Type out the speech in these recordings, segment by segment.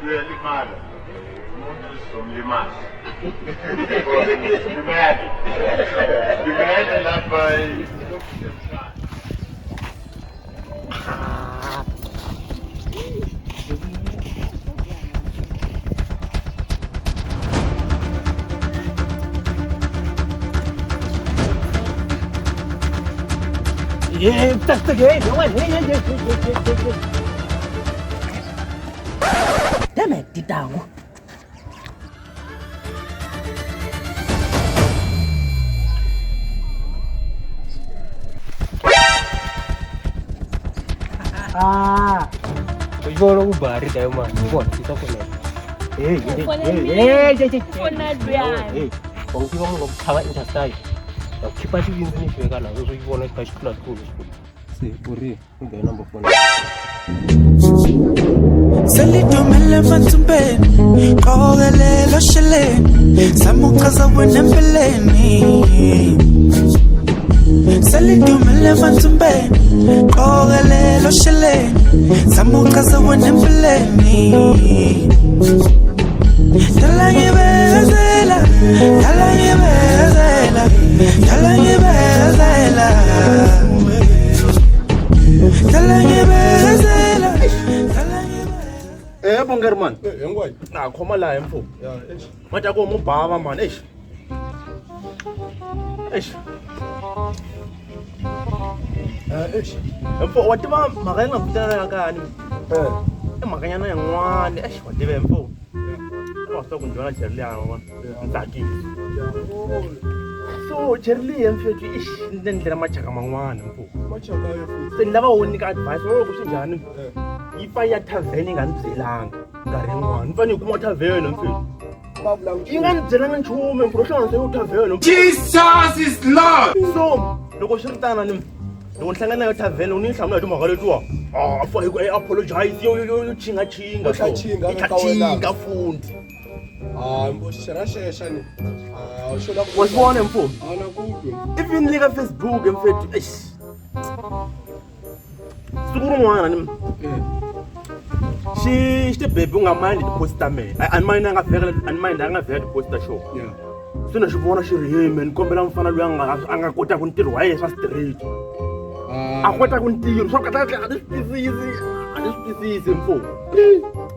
Uyalimala. Umuntu uzomlimaza. Limele. Limele lapha. Damn it, titangu. Ah, uyibona kubhari dayo mani, ubona sisakona. Hey, hey, hey, hey, hey. Fona luyani. Hey, wawufika ngokuchaba interstyle. Yakukhipha xivindzi ni xiveka laha swo yi vona xi kha xi tlula tlula xikwembu. Se u ri u be number phone. Selidomele emathumbeni qokelela osheleni samuchaza wena empeleni Selidomele emathumbeni qokelela osheleni samuchaza wena empeleni Dala ngibekezela dala ngibekezela dala ngibekezela dala ngibekezela dala ngibekezela Eh bongeri man. Hinkwayo. Na khoma laha hi mfumo. Ya, eish. Ma ta ku mu bava man, eish. Eish. Eh, eish. Mfo wa tiva mhaka yi nga vitana ya kani. Eh. I mhaka nyana yin'wana, eish wa tiva mfo. Wa swi ku njhona cheri liya wa. Ni tsakile. So cheri liya mfethu eish ni ndlela machaka man'wana mfo. Machaka ya futhi. Se ni lava u nyika advice wa ku swi njhani. Eh. Yi pfa ya tavern yi nga ni byelanga nkarhi yin'wana. Ni fanele yi kuma tavern mfethu. Va vula Yi nga ni byelanga nchumu mfo, hlangana se yo tavern. Jesus is Lord. So loko swi ri tano ni loko ni hlangana na yo tavern ni yi hlamula hi timhaka letiwa ah fa hi ku I apologize yo yo yo chinga chinga Yo so. chinga Yi ka wena. chinga fundi Ah, mbo xera xexa ni. Ah, xo la ku. wa swi vona mfo A na ku twa. even le ka Facebook mfethu eish siku rin'wana ni Eh. xi xi te baby u nga mind ti-post ta mehe a ni mind a nga vhela a ni mind a nga vhela ti-post ta xona Yeah. se na xi vona xi ri hey man kombela mufana loyi a nga kotaka ntirho wa yena swa straight Ah. a kota ku ntirho swa kahle a ni swi twisisi a ni swi twisisi mfo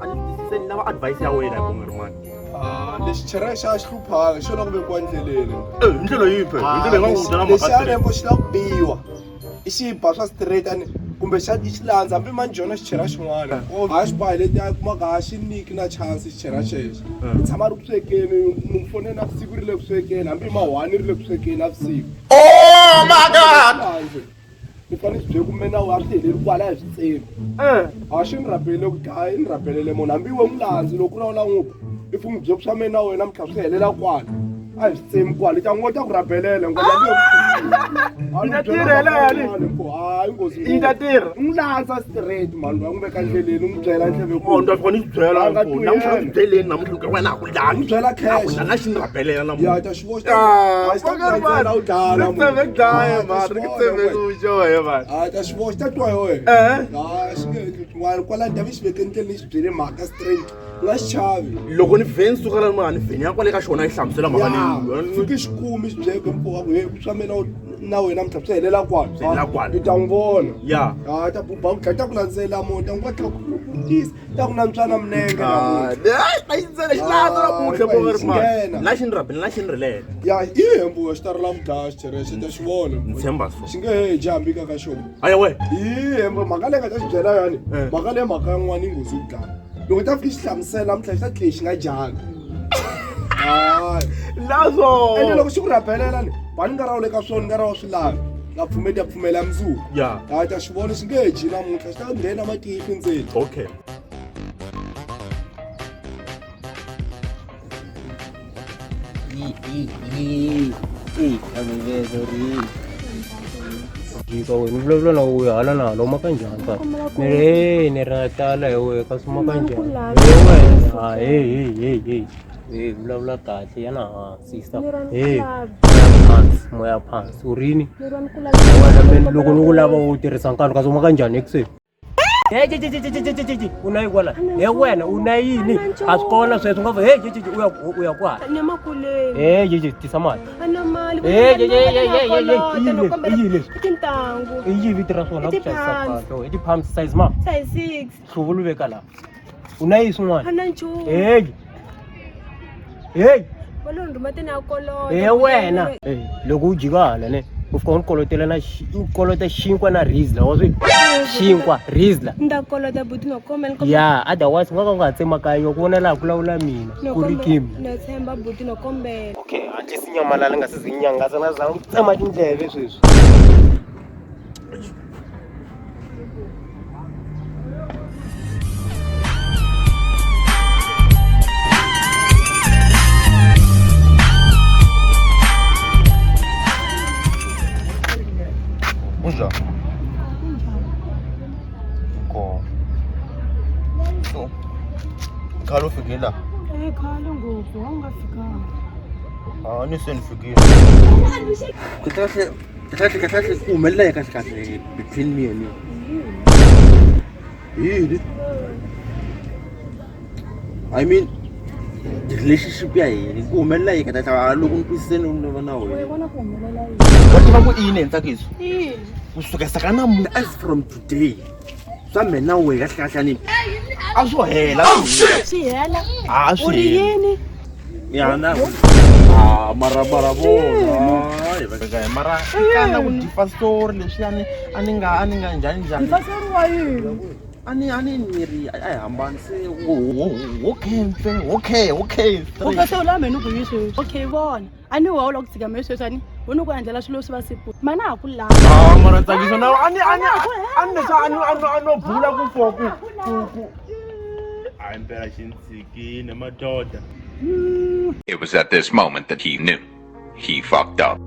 a ni swi twisisi ni lava advice ya wena hi bongeri mani Ah, lexi chera xa xi hluphaka xo la ku vekiwa ndleleni. Eh, hi ndlela yihi phela hi ndlela yi nga ku byela Lexi mhaka a lembo xi la ku biwa. I xi ba swa straight ani kumbe xa i xi landza hambi manjhona xi chera xin'wana. A xi ba hi leti a kumaka a xi nyiki na chance xi chera xexo. I tshama ri ku swekeni ni n'wi fonela navusiku ri le ku swekeni hambi ma 1 ri le ku swekeni navusiku. Oh my God. Landze. Ni fanele xi byele ku mina a swi heleli kwala hi swi tsemi. Eh, A xi ni rhapelele ku dlaya i ni rhapelele munhu hambi we n'wi landzi loko ku ri a wu la n'wi ba if u n'wi byele ku swa mina na wena mi tlha swi helela kwala a hi swi tsemi kwala i ta n'wi ta ku rhabelela Yi ta tirha yeleyo, hayi nghozi yi ta tirha n'wi landza straight mani va n'wi veka ndleleni n'wi byela ndleve Oh, ni ta fika ni swi byela A nga mfo. Namuntlha twiyela. ni byeleni namuntlha loko wena a ku dlani N'wi byela cash. A ku dlani, a xi ni rhabelela namuntlha ya ta xi voxa Ah, a xi ta ku landzela u dlala Ri tshembe ku dlaya, man. Ri ku tshembe ku johe, man. hayi ta xi voxa ta twa yohe Eh. hayi xi nge endli swin'wana kwalani ta vi xi veke ndleleni xi byele mhaka straight u nga xi chavi loko ni vheni suka la ni vheni ya kwale ka xona yi hlamusela mhaka leyi fiki xi kumi xi byeke mpfuka ku he swa mina na wena mtlha swi helela kwala Swi helela kwala. i ta n'wi vona ya ha ta buba ku dlaya ta ku landzela munhu ta n'wi tlha ku vutisa ta ku nantswana minenge xi landza namuntlha Ah, bongeri mani xi la xi ni rhabela la xi ni rilela ya i hembuwa xi ta rila ku dlaya xicherexe ta xi vona ni tshemba so xi nge he dyi hambi ka ka xona aya we hi hembo mhaka leyi nga ta xi byela yani Eh. mhaka leyi mhaka yan'wana yi nghozi ku dlaya loko ta fika xi hlamusela namuntlha xi ta tlhe xi nga dyanga hayi laswo ende loko xi ku rhabelela ni bani nga ra wu le ka swona nga ra wa swi lavi nga pfumeli ya pfumela mundzuku ya hayi ta xi vona xi nge dyi namuntlha xi ta nghena matihlo ndzeni okay Jika wena u vulavula na uya hala na hala u maka njhani ka ni ri hey ni ri na tala hi wehe kasi u maka njhani hey wena ah hey hey hey hey hey vulavula kahle yana hansi sister hey phansi moya phansi u rini wena mina loko ni ku lava u tirhisa nkarhi kasi u maka njhani ekuseni Hey, je, je, je, je, je, je, je, je. U na yi kwala he wena u na yini a swi kona sweswo u nga va hey je, je, je, u ya u ya kwala Ni makuleni. hey je, je, tisa mali A na mali. Hey, hey, hey, hey, hey, hey, hey, i yini leswi? I yini leswi? I tintangu. I yi vito ra swona I ku xavisa ti-pumps. kahle i ti-pumps size ma Size 6. hluvulu veka laha u na yi swin'wana A na nchumu. hey hey Va lo ni rhuma ti na kolota. he wena Hey, loko u jika hala ne u fika u ni kolotela na u kolota xinkwa na rizla wa swi xinkwa rizla Ni ta kolota buti no kombela ni kombela. ya otherwise u nga ka u nga ha tsemakanyiwa ku vona laha ku lawula mina No ku ri kombela. kimi Na tshemba buti no kombela. okay hatlisi nyamalala nga se ze nyangaza na za tsema tindleve sweswi Kunjani? Kona. So, khale u fike la? Eh khale ngopfu wa nga fikanga. A ni se ni fikile. Kahle kahle kahle kahle ku humelela ya kahle kahle between me and you. Yini? I mean relationship ya hina ku humelela yi kahle kahle loko ni twisiseni ni va na wena. Vona ku humelela yini? Wa tiva ku i yini hi Ntsakisa? Yini? Ku sukela ka namuntlha as from today swa mina na wena kahle kahle ni a swo hela. Swi hela. A swi U ri hela. yini? Ya na. Ah, mara mara vona. Hayi va mara kana ku difa story leswiyani a ni nga a ni nga njhani njhani. Mfaseri wa yini? A ni a ni ni ri a hi hambani se wo khense okay okay. U ka se u lava mheni ku yi sweswi okay vona a ni wa u lava ku tshika mehe sweswi a ni u ni ku endlela swilo swi va siku mana ha ku lava Ah, mara Ntsakisa na a ni a ni a ni leswi a ni a ni a no bula ku for ku ku ku. Hayi impela xi ni tshikile madoda. It was at this moment that he knew. He fucked up.